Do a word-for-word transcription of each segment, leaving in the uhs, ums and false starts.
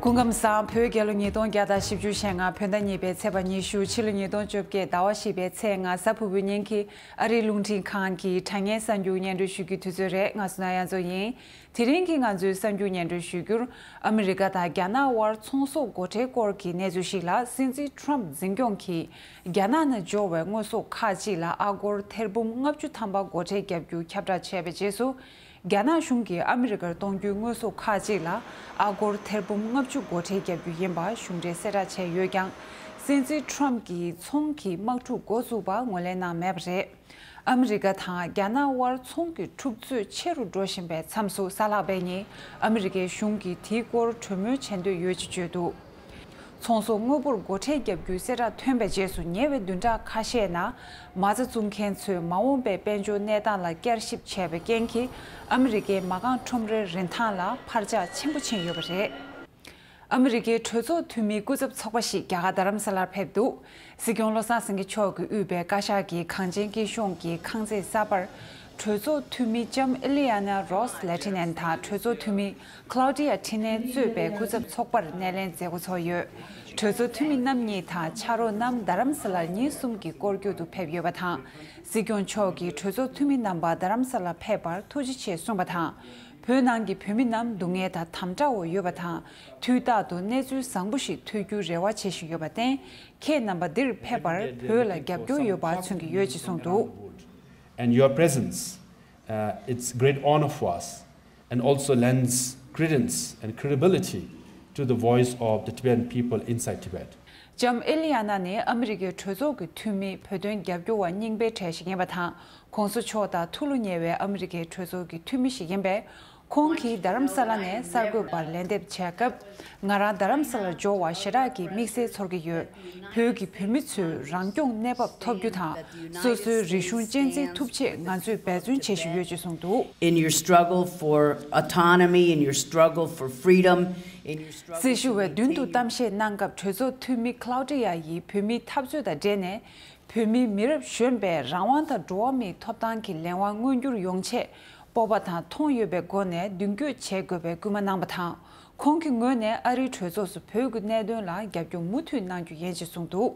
སྐུ་ཁམས་བཟང་། བོད་རྒྱལ་ལོ་ཉིས་སྟོང་བརྒྱ་དང་བཞི་བཅུ་ཞེ་ལྔ་བོད་ཟླ་གཉིས་པའི་ཚེས་པ་ཉི་ཤུ། ཕྱི་ལོ་ཉིས་སྟོང་བཅོ་བརྒྱད་ཟླ་བ་བཞི་པའི་ཚེས་ལྔ་གཟའ་ཕུར་བུའི་ཉིན་གྱི་ཨ་རིའི་རླུང་འཕྲིན་ཁང་གི་དྲ་བརྙན་གསར་འགྱུར་སྙན་སྒྲོན་ཞུ་རྒྱུའི་དུས་ཚོད་རེད། ང་སུ་ན་གཡང་མཚོ་ཡིན། དེ་རིང་གི་ང་ཚོའི་གསར་འགྱུར་སྙན་སྒྲོན་ཞུ་རྒྱུར། ཨ་མི་རི་ཀ་དང་རྒྱ་ནག་དབར་ཚོང་ཟོག་སྒོ་ཁྲལ་སྐོར་གྱི་གནས་ཚུལ་ཞིག་ལ། སྲིད་འཛིན་ཁྲོམ་འཛིན་སྐྱོང་གིས་རྒྱ་ནག་ནས་འབྱོར་བའི་དངོས་ཟོག་ཁག་ཅིག་ལ་ཨ་སྒོར་ཐེར་འབུམ་ལྔ་བཅུ་ཐམ་པ་སྒོ་ཁྲལ་བརྒྱབ་རྒྱུ་ཁྱབ་བསྒྲགས་བྱས་པའི་རྗེས་སུ། རྒྱ་ནག་གཞུང་གིས་ཨ་མི་རི་ཀར་གཏོང་རྒྱུའི་དངོས་ཟོག་ཁག་ཅིག་ལ་ཨ་སྒོར་ཐེར་འབུམ་ལྔ་བཅུ་སྒོ་ཁྲལ་བརྒྱབ་རྒྱུ་ཡིན་པ་གཞུང་འབྲེལ་གསལ་བསྒྲགས་བྱས་ཡོད་ཀྱང་། སྲིད་འཛིན་ཁྲོམ་གྱིས་ཚོང་གི་དམག་འཁྲུག་འགོ་བཙུགས་པ་ངོས་ལེན་གནང་མེད་པ་རེད། ཨ་མི་རི་ཀ་དང་རྒྱ་ནག་དབར་ཚོང་གི་འཁྲུག་རྩོད་ཆེ་རུ་འགྲོ་བཞིན་པའི་མཚམས་སུ། གཟའ་ལྷག་པའི་ཉིན་ཨ་མི་རི་ཀའི་གཞུང་གིས་དེའི་སྐོར་གྲོས་མོལ་བྱེད་འདོད་ཡོད་ཅེས་བརྗོད་འདུག་ཚོང་ཟོག་དངོས་པོར་སྒོ་ཁྲལ་བརྒྱབ་རྒྱུའི་གསལ་བསྒྲགས་ཐོན་པའི་རྗེས་སུ། ཉེ་བའི་བདུན་ཕྲག་ཁ་ཤས་ནང་མ་རྩ་བཙུགས་མཁན་ཚོས་མ་འོངས་པའི་དཔལ་འབྱོར་གནས་སྟངས་ལ་བསྐྱར་ཞིབ་བྱས་པའི་རྐྱེན་གྱིས། ཨ་མི་རི་ཀའི་མ་རྐང་ཁྲོམ་རའི་རིན་ཐང་ལ་འཕར་ཆག་ཆེན་པོ་ཕྱིན་ཡོད་པ་རེད། ཨ་མི་རི་ཀའི་གྲོས་ཚོགས་འཐུས་མིའི་སྐུ་ཚབ་ཚོགས་པ་ཞིག་རྒྱ་གར་རྡ་རམ་ས་ལར་ཕེབས་འདུག་སྲིད་སྐྱོང་བློ་བཟང་སེང་གེ་མཆོག་གིས་དབུས་པའི་བཀའ་ཤག་གི་གངས་ཅན་སྐྱིད་གཤོངས་ཀྱི་ཁང་བརྩེགས་གསར་པར། གྲོས་ཚོགས་འཐུས་མི་ལྕམ་ཨེ་ལི་ཡ་ན་རོས་ལེ་ཐི་ནན་དང་གྲོས་ཚོགས་འཐུས་མི་ཁ་ལའོ་ཏི་ཡ་ཁྲི་ནན་གཙོས་པའི་སྐུ་ཚབ་ཚོགས་པར་སྣེ་ལེན་མཛད་འགོ་ཚུགས་ཡོད། གྲོས་ཚོགས་འཐུས་མི་རྣམ་གཉིས་དང་ཕྱག་རོགས་རྣམས་རྡ་རམ་ས་ལར་ཉིན་གསུམ་གྱི་སྐོར་སྐྱོད་དུ་ཕེབས་ཡོད་པ་དང་། སྲིད་སྐྱོང་མཆོག་གིས་གྲོས་ཚོགས་འཐུས་མི་རྣམ་པ་རྡ་རམ་ས་ལར་ཕེབས་པར་ཐུགས་རྗེ་ཆེ་གསུངས་པ་དང་། བོད་ནང་གི་བོད་མི་རྣམས་སྡུག་བསྔལ་དང་དམ་དྲག་འོག་ཡོད་པ་དང་། དུས་རྟག་ཏུ་གནས་ཚུལ་བཟང་པོ་ཞིག་ཐོས་རྒྱུའི་རེ་བ་བྱེད་བཞིན་ཡོད་པར་བརྟེན། ཁྱེད་རྣམ་པ་འདིར་ཕེབས་པར་བོད་ལ་རྒྱབ་སྐྱོར་ཡོད་པ་མཚོན་གྱི་ཡོད་ཅེས་གསུངས་འདུག And your presence, uh, it's great honor for us and also lends credence and credibility to the voice of the Tibetan people inside Tibet. ལྕམ་ཨེ་ལི་ཡ་ན་ནི་ཨ་མི་རི་ཀའི་གྲོས་ཚོགས་ཀྱི་འཐུས་མི་བོད་དོན་རྒྱབ་སྐྱོར་བ་རྙིང་པའི་གྲས་ཤིག་ཡིན་པ་དང་། ྋགོང་ས་མཆོག་དང་ཐུགས་བློ་ཉེ་བའི་ཨ་མི་རི་ཀའི་གྲོས་ཚོགས་ཀྱི་འཐུས་མི་ཞིག་ཡིན་པས། ཁོང་གིས་རྡ་རམ་ས་ལ་ནས་གསར་འགོད་པར་ལན་འདེབས་བྱས་སྐབས། ང་རང་རྡ་རམ་ས་ལར་འབྱོར་བ་ཞེ་དྲག་གི་དམིགས་བསལ་ཚོར་གྱི་ཡོད། བོད་ཀྱི་བོད་མི་ཚོས་རང་སྐྱོང་གནས་བབ་ཐོབ་རྒྱུ་དང་། སོ་སོའི་རིག་གཞུང་གཅེས་འཛིན་ཐུབ་ཆེད་ང་ཚོས་འབད་བརྩོན་བྱེད་བཞིན་ཡོད་ཅེས་གསུངས་འདུག In your struggle for autonomy, in your struggle for freedom, in your struggle སྲི་ཞུ་བས་མདུན་དུ་གཏམ་བཤད་གནང་སྐབས། གྲོས་ཚོགས་འཐུས་མི་ཁ་ལའོ་ཏི་ཡ་ཡིས་བོད་མིའི་འཐབ་རྩོད་དང་འབྲེལ་ནས། བོད་མིའི་མི་རབས་གཞོན་པས་རང་དབང་དང་འགྲོ་བ་མིའི་ཐོབ་ཐང་གི་ལས་དབང་མངོན་འགྱུར་ཡོང་ཆེད། སྤོབས་པ་དང་མཐོང་ཡོད་པའི་སྒོ་ནས་མདུན་སྐྱོད་བྱེད་དགོས་པའི་སྐུལ་མ་གནང་བ་དང་། ཁོང་གི་ངོས་ནས་ཨ་རིའི་གྲོས་ཚོགས་སུ་བོད་ཀྱི་གནད་དོན་ལ་རྒྱབ་སྐྱོར་མུ་མཐུད་གནང་རྒྱུ་ཡིན་ཅེས་གསུངས་འདུག་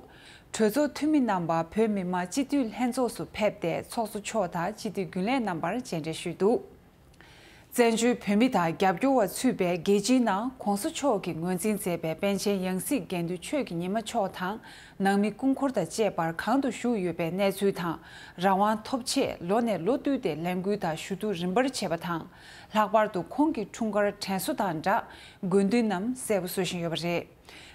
གྲོས་ཚོགས་འཐུས་མི་རྣམ་པ་བོད་མི་མང་སྤྱི་འཐུས་ལྷན་ཚོགས་སུ་ཕེབས་ཏེ། ཚོགས་གཙོ་མཆོག་དང་སྤྱི་འཐུས་རྒྱུན་ལས་རྣམ་པར་མཇལ་འཕྲད་ཞུས་འདུག་བཙན་བྱོལ་བོད་མི་དང་རྒྱབ་སྐྱོར་བ་ཚུད་པའི་རྒྱལ་སྤྱིའི་ནང་། ྋགོང་ས་མཆོག་གིས་ངོས་འཛིན་མཛད་པའི་པཎ་ཆེན་ཡང་སྲིད་དགེ་འདུན་ཆོས་ཀྱི་ཉི་མ་མཆོག་དང་། ནང་མི་སྐུ་འཁོར་དང་བཅས་པར་གང་དུ་བཞུགས་ཡོད་པའི་གནས་ཚུལ་དང་། རང་དབང་ཐོབ་ཆེད་ལོ་ནས་ལོ་བསྟུད་དེ་ལས་འགུལ་དང་ཞུ་གཏུག་རིམ་པར་བྱས་པ་དང་། ལྷག་པར་དུ་ཁོང་གི་འཁྲུངས་སྐར་དྲན་གསོ་དང་སྦྲགས། དགོན་སྡེ་རྣམས་གསལ་པོ་བཟོ་བཞིན་ཡོད་པ་རེད།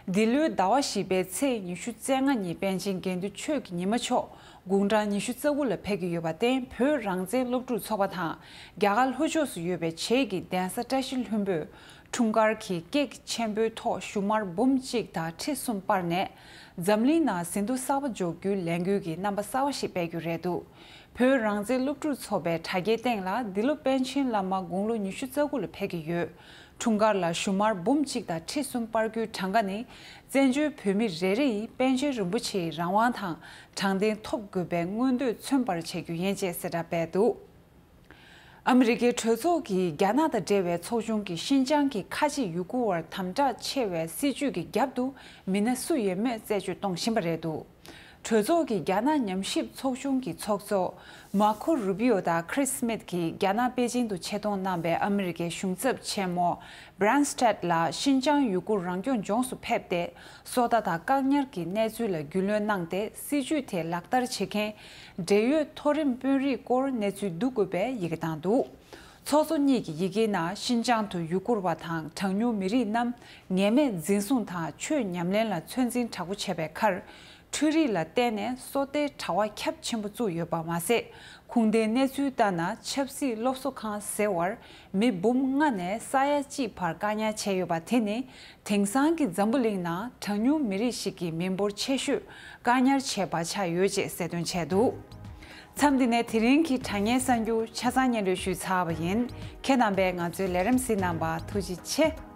འདི་ལོའི་ཟླ་བ་བཞི་པའི་ཚེས་ཉི་ཤུ་རྩ་ལྔ་ཉིན་པཎ་ཆེན་དགེ་འདུན་ཆོས་ཀྱི་ཉི་མ་མཆོག་དགུང་གྲངས་ཉི་ཤུ་རྩ་དགུ་ལ་ཕེབས་ཀྱི་ཡོད་པར་བརྟེན། བོད་རང་བཙན་སློབ་ཕྲུག་ཚོགས་པ་དང་། རྒྱ་གར་ལྷོ་ཕྱོགས་སུ་ཡོད་པའི་བྱེས་ཀྱི་གདན་ས་བཀྲ་ཤིས་ལྷུན་པོས། འཁྲུངས་སྐར་གྱི་ཀེག་ཆེན་པོའི་ཐོག་ཞུ་མར་འབུམ་གཅིག་དང་ཁྲི་གསུམ་སྤར་ནས། འཛམ་གླིང་ནང་ཟིན་ཐོ་གསར་པ་འཇོག་རྒྱུའི་ལས་འགུལ་གྱི་རྣམ་པ་གསར་བ་ཞིག་སྤེལ་རྒྱུ་རེད་འདུག་བོད་རང་བཙན་སློབ་ཕྲུག་ཚོགས་པའི་དྲ་རྒྱའི་སྟེང་ལ། འདི་ལོ་པཎ་ཆེན་བླ་མ་དགུང་ལོ་ཉི་ཤུ་རྩ་དགུ་ལ་ཕེབས་ཀྱི་ཡོད། འཁྲུངས་སྐར་ལ་ཞུ་མར་འབུམ་གཅིག་དང་ཁྲི་གསུམ་སྤར་རྒྱུའི་གྲངས་ཀ་ནི། བཙན་བྱོལ་བོད་མི་རེ་རེ་ཡིས་པཎ་ཆེན་རིན་པོ་ཆེའི་རང་དབང་དང་དྲང་བདེན་ཐོབ་དགོས་པའི་མངོན་འདོད་མཚོན་པར་བྱེད་རྒྱུ་ཡིན་ཅེས་གསལ་བསྒྲགས་སྤེལ་འདུག་ཨ་མི་རི་ཀའི་གྲོས་ཚོགས་ཀྱིས་རྒྱ་ནག་དང་འབྲེལ་བའི་ཚོགས་ཆུང་གིས་ཤིན་ཅང་གི་ཁ་ཆེ་ཡུ་གུར་བར་དམ་དྲག་ཆེ་བའི་སྲིད་བྱུས་ཀྱི་རྒྱབ་ཏུ་མི་སྣ་སུ་ཡོད་མེད་རྩད་གཅོད་གཏོང་བཞིན་པ་རེད་འདུག་གྲོས་ཚོགས་ཀྱི་རྒྱ་ནག་ཉམས་ཞིབ་ཚོགས་ཆུང་གི་ཚོགས་གཙོ་མར་ཁོ་རུ་པི་ཨོ་དང་ཁྲིས་སྨིད་ཀྱིས་རྒྱ་ནག་པེ་ཅིང་དུ་ཆེད་གཏོང་གནང་བའི་ཨ་མི་རི་ཀའི་གཞུང་ཚབ་ཆེན་མོ་བྷི་རན་སྟྲེད་ལ། ཤིན་ཅང་ཡུ་གུར་རང་སྐྱོང་ལྗོངས་སུ་ཕེབས་ཏེ། སོ་ལྟ་དང་བཀག་ཉར་གྱི་གནས་ཚུལ་ལ་རྒྱུས་ལོན་གནང་སྟེ། སྲིད་བྱུས་དེ་ལག་བསྟར་བྱེད་མཁན་འབྲེལ་ཡོད་མཐོ་རིམ་དཔོན་རིགས་སྐོར་གནས་ཚུལ་བསྡུ་དགོས་པའི་ཡི་གེ་བཏང་འདུག་ཚོགས་གཙོ་གཉིས་ཀྱི་ཡི་གེའི་ནང་། ཤིན་ཅང་དུ་ཡུ་གུར་བ་དང་གྲངས་ཉུང་མི་རིགས་རྣམས་ངེས་མེད་འཛིན་བཟུང་དང་ཆོས་ཉམས་ལེན་ལ་ཚོད་འཛིན་དྲག་པོ་བྱས་པའི་ཁར། འཕྲུལ་རིག་ལ་བརྟེན་ནས་སོ་ལྟའི་དྲ་བ་ཁྱབ་ཆེན་པོ་བཙུགས་ཡོད་པ་མ་ཟད། ཁུངས་ལྡན་གནས་ཚུལ་ལྟར་ན། ཆབ་སྲིད་སློབ་གསོ་ཁང་ཟེར་བར་མི་འབུམ་ལྔ་ནས་ས་ཡ་གཅིག་བར་བཀག་ཉར་བྱས་ཡོད་པ་དེ་ནི། དེང་སང་གི་འཛམ་བུ་གླིང་ནང་གྲངས་ཉུང་མི་རིགས་ཤིག་གི་མི་འབོར་ཆེ་ཤོས་བཀག་ཉར་བྱས་པ་ཆགས་ཡོད་ཅེས་གསལ་སྟོན་བྱས་འདུག་མཚམས་འདི་ནས་དེ་རིང་གི་དྲ་བརྙན་གསར་འགྱུར་ཆ་ཚང་སྙན་སྒྲོན་ཞུས་ཚར་བ་ཡིན། ཁྱེད་རྣམ་པས་ང་ཚོའི་ལས་རིམ་གཟིགས་གནང་བར་ཐུགས་རྗེ་ཆེ།